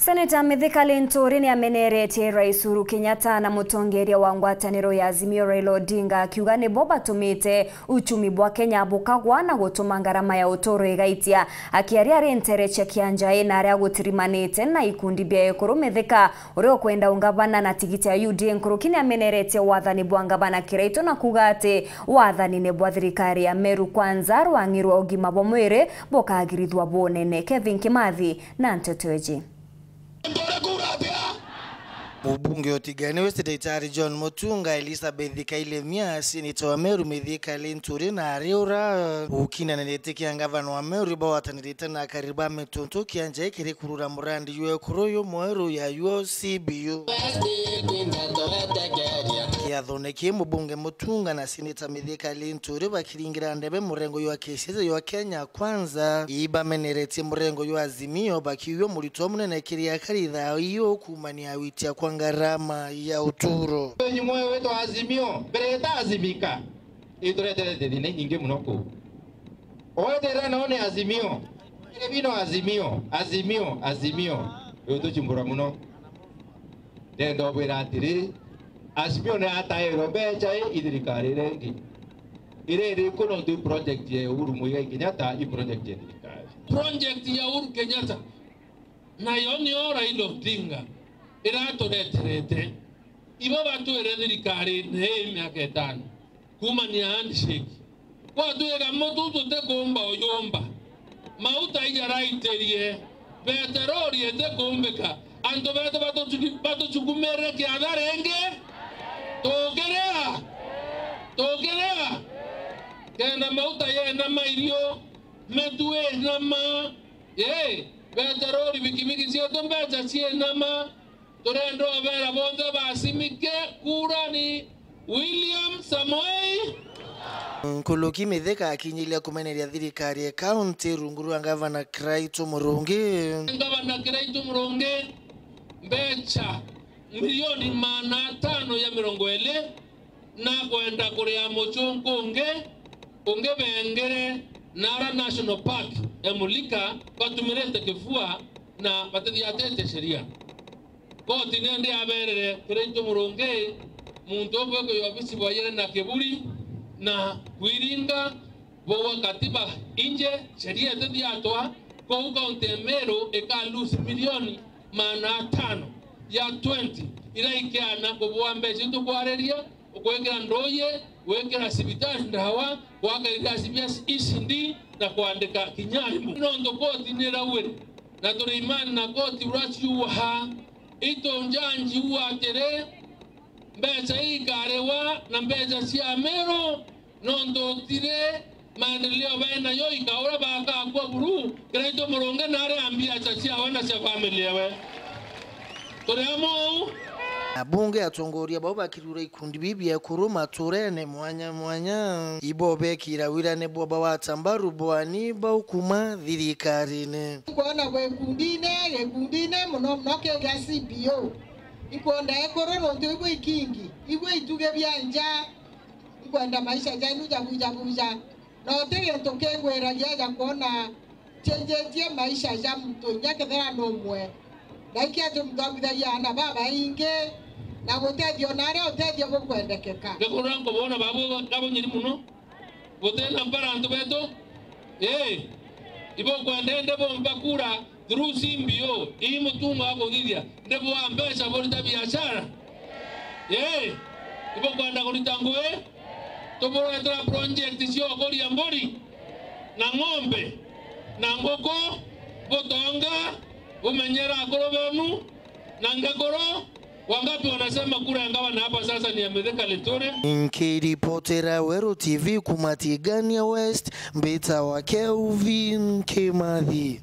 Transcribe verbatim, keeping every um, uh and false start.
Seneta Mithika Linturi ni ameneretie Rais Uhuru Kenyatta na mutongeria wa ngwataniro ya Azimio Raila Odinga, akiuga nibo batumite uchumi bwa Kenya bukagwa na gutuma ngarama ya uturo igaitia. Akiaria ari ntere cia Kianjai na aria gutirimanite na ikundi bia ekuru, Mithika, uria ukwenda ungavana na tigiti ya U D A nkuruki, ni ameneretie wathani bwa ngavana Kiraitu na kuuga ati wathani ni bwa thirikari ya Meru Kwanza, rwang'i rwa ugima bwa mwiri bukagirithua bunene. Kevin Kimathi na nteto iji. Mubunge o Tigania West Daktari John Mutunga, Elizabeth Kailemia, seneta wa Meru Mithika Linturi na ariura gukinanirite kia ngavana wa Meru bwawatanirite na akari ba Mituntu Kianjai kiri kurura murandi jwa ekuru jumweru ya U C B U. Kiathone kii, mubunge Mutunga na seneta Mithika Linturi bakiringira ndebe murengo jwa kisiasa jwa Kenya Kwanza, ibameneretie murengo jwa Azimio, bakiuga muritwa munene kiri akari thaa iyo kuumania gwitia kwa ngarama ya uturo. Nyuma witwa Azimio, mbere itaazimika, itureterete thina inyingi muno kuu. Owetera nao ni Azimio. Iri bino Azimio, Azimio, Azimio. Uyu tuchimbura muno. Ndenda ubwira atiri, Azimio ni atairwe mbecha i, i thirikari iria ingi. Iri iriku nontu i project ya Uhuru Muigai Kenyatta, i project ya thirikari. Project ya Uhuru Kenyatta, nayo niyo Raila Odinga iratureterete. Ibo batwire thirikari ni ii miaka itano. Kuumania handshake. Gwatwika mutu tutikuumba uyumba. Mauta ijaraitirie. Peteroli itikuumbika. Antu betu batuchuki-, batuchukumirire kiatha ringi. Tukiria. Tukiria. Kenda mauta yenama irio. Mitu inama. Ii. Peteroli, bikibiki cietu mbecha cienama. Turenda ubera bonthe basimike kura ni William Samoei. Nkuruki Mithika akinyiria kumeneria thirikari ya kaunti rungu rwa ngavana Kiraitu Murungi. Ngavana Kiraitu Murungi, mbecha milioni maana atano ya mirongo iri na kwenda kuria muchunku ungi, ungi bengere Nara National Park, Emulika, batumirite kifua na batithiatite sheria. Koti nindi yaberere Kiraitu Murungi, muntu ukwikwa obisi bwayire na kiburi na kwiringa bwa katiba inje, sheria itithiatwa, kou kaunti ya Meru ika lose milioni maana atano ya twenty, ira ikiana kubua mbecha itukwariria, gwikira nduuji, gwikira cibitari ndawa, gwaka iriaci bia E C D na kwandika kinya arimu. Nontu koti niraugire, na turi imani na koti uria ciugaga, itu njanji uu atiri, mbecha ii ikariwa na mbecha cia Meru, nontu utiri maendeleo bainayo ika uria bakakua buru, Kiraitu Murungi nari a mbiacha ciawe na cia family yawe. Turi amwe uu? Abunge atongoria bau bakirura ikundi bibi bia ekuru maturene mwanya mwanya, ibo bekira wirane bwa bawata mbaru bwani bau kuma thirikarine. Kwona gwikundine, gikundine muno muno kigia C B O. Ikwenda ekuru nontu ibwe ikingi, ibwe ituge bia nja, ikwenda maisha jenu jabujabuja. Na uti gintu kingwiragia ja kwona chenjetie maisha ja muntu inya kethira ni umwe. Na iki ati muntu akwithagia aana babaingi na gutethia ona aria utethio bukwendekeka. Ngakura nkubona babu gabunyiri muno. Gutina mpara antu betu. Ii. Ibukwenda indi bumba kura through C B O. Ii mutunga wa kuthithia. Ndibua mbeca burita biashara. Ii. Ibukwenda kurita ngui. Tuburetera project cia ukuria mburi na ng'ombe na nguku, butonga, bumenyera akuru benu na ngekuru. Wangapi wanasema kura ya gavana hapa sasa ni ya Mithika Linturi? Nkiripotera Weru T V kuma Tigania West, mbitawa Kelvin Kimathi.